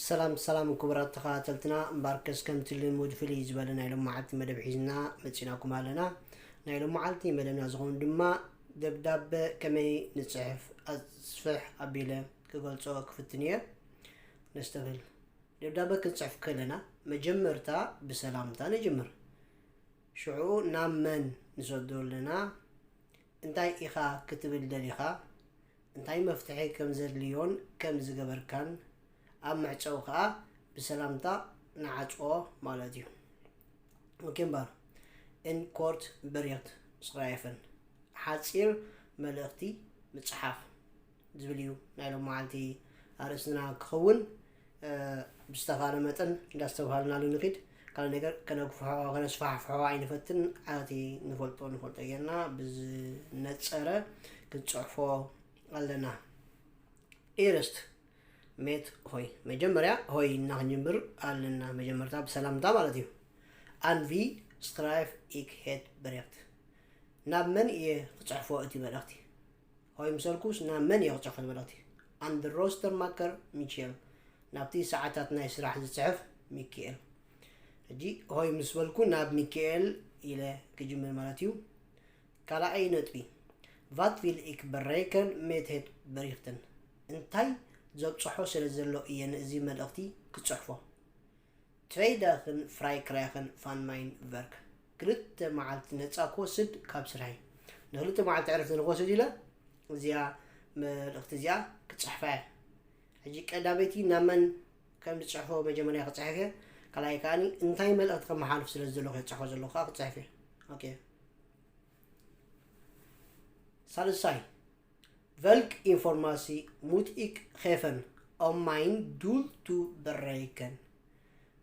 ሰላም ሰላም ክቡራት ተኸታተልትና፣ እምበኣርከስ ከምቲ ልሙድ ፍልይ ዝበለ ናይ ሎመዓልቲ መደብ ሒዝና መፂናኩም ኣለና። ናይ ሎመዓልቲ መደብና ዝኸውን ድማ ደብዳበ ከመይ ንፅሕፍ ኣስፍሕ ኣቢለ ክገልፆ ክፍትን እየ። ነስተብህል። ደብዳበ ክንፅሕፍ ከለና መጀመርታ ብሰላምታ ንጅምር። ሽዑ ናብ መን ንሰዶ ኣለና? እንታይ ኢኻ ክትብል ደሊኻ? እንታይ መፍትሒ ከም ዘድልዮን ከም ዝገበርካን ኣብ መዕጸዊ ከኣ ብሰላምታ ንዓጽዎ ማለት እዩ። ኦኬ እምበር፣ in kort bericht schrijven፣ ሓጺር መልእኽቲ ምጽሓፍ ዝብል እዩ ናይ ሎመዓልቲ ኣርእስትና ክኸውን። ብዝተኻለ መጠን እንዳስተብሃልናሉ ንኺድ። ካልእ ነገር ከነግፍሖ ከነስፋሕፍሖ ኣይንፈትን። ኣቲ ንፈልጦ ንፈልጦ ጌርና ብዝነጸረ ክንጽሕፎ ኣለና። Eerst met hoi፣ መጀመርያ ሆይ እና ክንጅምር ኣለና። መጀመርታ ብሰላምታ ማለት እዩ። Aan wie schrijf ik het bericht? ናብ መን እየ ክጽሕፎ እቲ መልእኽቲ? ሆይ ምስ በልኩስ ናብ መን እየ ክጽሕፎ እቲ መልእኽቲ? Aan de roostermaker Michiel፣ ናብቲ ሰዓታት ናይ ስራሕ ዝጽሕፍ ሚኪኤል። ሕጂ ሆይ ምስ በልኩ ናብ ሚኪኤል ኢለ ክጅምር ማለት እዩ። ካልኣይ ነጥቢ፣ Wat wil ik bereiken met het berichten? እንታይ ዘብጽሖ ስለ ዘሎ እየ ነዚ መልእኽቲ ክጽሕፎ? Twee dagen vrij krijgen van mijn werk፣ ክልተ መዓልቲ ነጻ ክወስድ ካብ ስራይ። ንክልተ መዓልቲ ዕረፍቲ ንክወስድ ኢለ እዚኣ መልእኽቲ እዚኣ ክጽሕፋ እየ። ሕጂ ቀዳመይቲ ናብ መን ከም ዝጽሕፎ መጀመርያ ክጽሕፍ እየ። ካልኣይ ከኣኒ እንታይ መልእኽቲ ከመሓልፍ ስለ ዘለኹ እየ ዝጽሕፎ ዘለኹ ከዓ ክጽሕፍ እየ። ኦኬ። ሳልሳይ፣ Welke informatie moet ik geven om mijn doel te bereiken?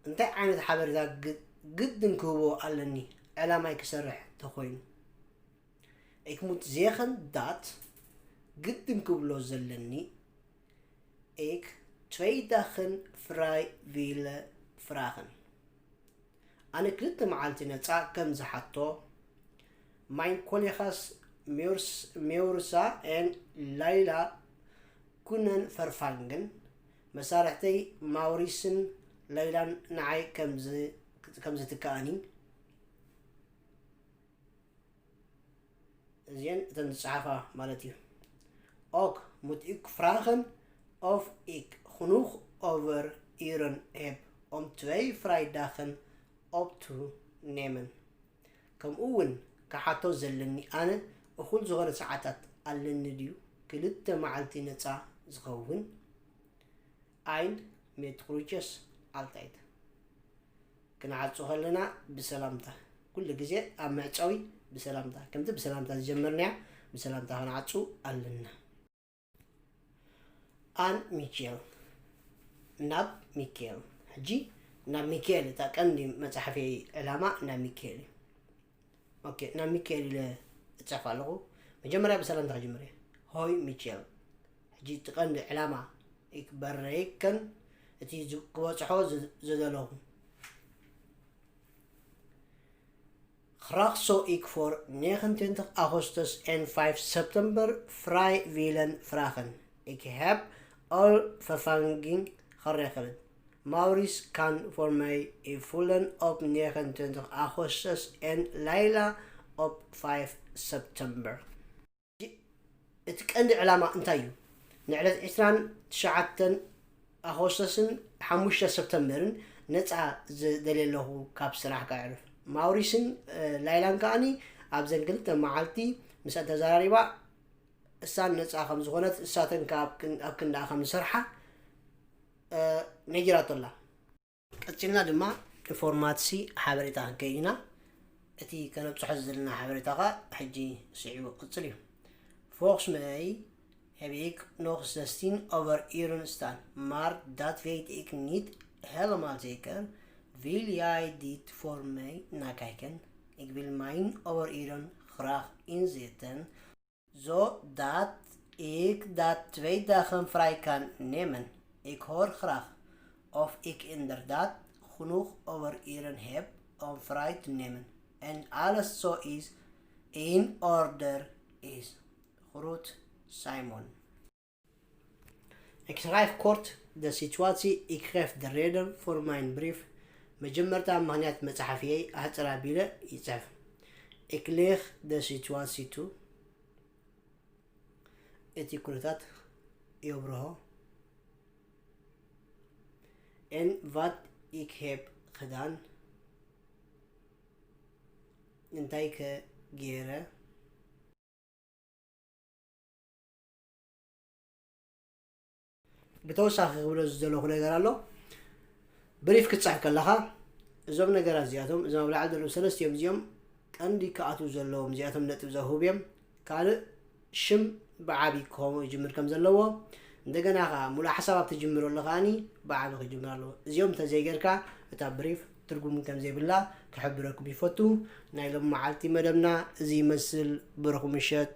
እንታይ ዓይነት ሓበሬታ ግ- ግድን ክህቦ ኣለኒ ዕላማይ ክሰርሕ ተኮይኑ? Ik moet zeggen dat፣ ግድን ክብሎ ዘለኒ፣ ik twee dagen vrij wil vragen፣ ኣነ ክልተ መዓልቲ ነጻ ከም ዝሓቶ። Mijn collega's Meurs- Meursa en Laila kunnen vervangen፣ መሳርሕተይ ማውሪስን ላይላን ንዓይ ከም ዝ- ከም ዝትክኣኒ። እዚአን እተን ዝጸሓፋ ማለት እዩ። Ook moet ik vragen of ik genoeg overuren heb om twee vrije dagen op te nemen. ከምኡ እውን ክሓቶ ዘለኒ፣ ኣነ እኹል ዝኾነ ሰዓታት ኣለኒ ድዩ ክልተ መዓልቲ ነጻ ዝኸውን? Eind met groetjes altijd። ክንዓጹ ከለና ብሰላምታ፣ ኩሉ ግዜ ኣብ መዕጸዊ ብሰላምታ፣ ከምቲ ብሰላምታ ዝጀመርናያ ብሰላምታ ክንዓጹ ኣለና። Aan Michiel፣ ናብ ሚካኤል። ሕጂ ናብ ሚካኤል፣ እታ ቀንዲ መጽሓፈይ ዕላማ ናብ ሚካኤል እዩ። ኦኬ፣ ናብ ሚካኤል ኢለ እጽሕፍ ኣለኹ። መጀመርያ ብሰላምታ ክጅምር እየ። Hoi Michiel፣ ሕጂ እቲ ቀንዲ ዕላማ፣ ik bereiken፣ እቲ ዝ- ክበጽሖ ዝ- ዝደለኹ። Graag zou ik voor negenentwintig augustus en vijf september vrij willen vragen. Ik heb al vervanging geregeld. Maurice kan voor mij invullen op negenentwintig augustus en Laila op vijf september. እቲ ቀንዲ ዕላማ እንታይ እዩ? ንዕለት ዕስራን ትሽዓተን ኣጎስተስን ሓሙሽተ ሰፕተምበርን ነፃ ዝደልየ ኣለኹ ካብ ስራሕ ከዕርፍ። ማውሪስን እ፣ ላይላን ከኣኒ ኣብዘን ክልተ መዓልቲ ምስኣን ተዘራሪባ፣ እሳን ነፃ ከም ዝኾነት እሳተን ከኣ ኣብ ክን- ኣብ ክንዳኣ ከም ዝሰርሓ እ፣ ነጊራቶ ኣላ። ቀጺልና ድማ ኢንፎርማትሲ ሓበሬታ ክንከይድ ኢና። እቲ ከነብጽሖ ዘለና ሓበሬታ ኸኣ ሕጂ ስዒቡ ክቕጽል እዩ። Volgens mij heb ik nog zestien overuren staan, maar dat weet ik niet helemaal zeker. Wil jij dit voor mij nakijken? Ik wil mijn overuren graag inzetten, zodat ik dat twee dagen vrij kan nemen. Ik hoor graag of ik inderdaad genoeg overuren heb om vrij te nemen en alles zo is in orde is. Groet, Simon. Ik schrijf kort de situatie, ik geef de reden voor mijn brief. መጀመርታ ምኽንያት መጽሓፍየይ ኣሕጽር ኣቢለ ይጽሕፍ። Ik leg de situatie toe. እቲ ኩነታት የብርሆ። En wat ik heb gedaan. እንታይ ከ ገይረ? ብተወሳኺ ክብሎ ዝደለኹ ነገር ኣሎ። ብሪፍ ክትፅሕፍ ከለኻ እዞም ነገራት እዚኣቶም፣ እዞም ኣብ ላዕሊ ዘለዉ ሰለስቲኦም እዚኦም ቀንዲ ክኣትዉ ዘለዎም እዚኣቶም ነጥብ ዘውህቡ እዮም። ካልእ ሽም ብዓቢ ክኸውን ይጅምር ከም ዘለዎ፣ እንደገና ከዓ ሙሉእ ሓሳብ ኣብ ትጅምረሉ ከዓኒ ብዓቢ ክጅምር ኣለዎ። እዚኦም እንተዘይጌርካ እታ ብሪፍ ትርጉም ከም ዘይብላ ክሕብረኩም ይፈቱ። ናይ ሎም መዓልቲ መደብና እዚ ይመስል። ብሩኽ ምሸት።